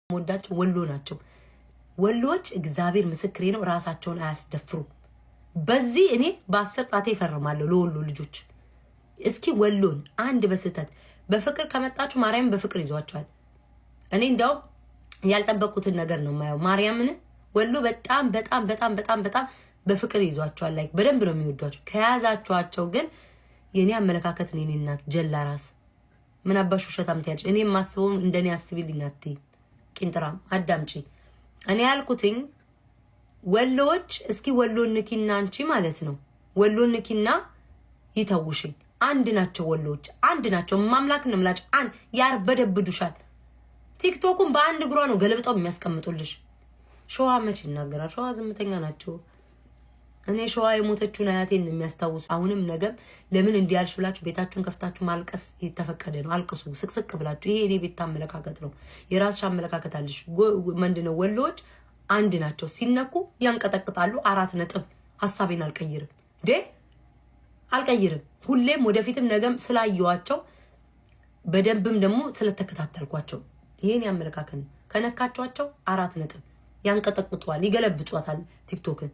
የምወዳቸው ወሎ ናቸው። ወሎዎች እግዚአብሔር ምስክሬ ነው፣ ራሳቸውን አያስደፍሩ። በዚህ እኔ በ10 ጣቴ ይፈርማለሁ ለወሎ ልጆች። እስኪ ወሎን አንድ በስህተት በፍቅር ከመጣችሁ ማርያምን በፍቅር ይዟቸዋል። እኔ እንዲያውም ያልጠበቅኩትን ነገር ነው የማየው። ማርያምን ወሎ በጣም በጣም በጣም በጣም በጣም በፍቅር ይዟቸዋል። Like በደንብ ነው የሚወዷቸው። ከያዛችኋቸው ግን የእኔ አመለካከት ነው። የኔ እናት ጀላ ራስ ምን አባሽ ውሸታም ትያለሽ? እኔ የማስበውን እንደኔ አስቢልኝ አትይም። ቂንጥራም አዳምጪ። እኔ ያልኩትኝ ወሎዎች እስኪ ወሎ ንኪና አንቺ ማለት ነው ወሎ ንኪና ይተውሽኝ። አንድ ናቸው ወሎዎች፣ አንድ ናቸው። ማምላክ ነው አንድ ያርበደብዱሻል። ቲክቶኩን በአንድ እግሯ ነው ገለብጠው የሚያስቀምጡልሽ። ሸዋ መች ይናገራል? ሸዋ ዝምተኛ ናቸው። እኔ ሸዋ የሞተችውን አያቴን የሚያስታውሱ አሁንም ነገም ለምን እንዲያልሽ ብላችሁ ቤታችሁን ከፍታችሁ ማልቀስ የተፈቀደ ነው። አልቅሱ ስቅስቅ ብላችሁ። ይሄ እኔ ቤት አመለካከት ነው። የራስሽ አመለካከት አለሽ። ምንድን ነው ወሎዎች አንድ ናቸው። ሲነኩ ያንቀጠቅጣሉ። 4 ነጥብ። ሀሳቤን አልቀይርም ዴ አልቀይርም። ሁሌም ወደፊትም ነገም ስላየዋቸው በደንብም ደግሞ ስለተከታተልኳቸው ይሄን ያመለካከት ነው። ከነካቿቸው 4 ነጥብ ያንቀጠቅጧል፣ ይገለብጧታል ቲክቶክን።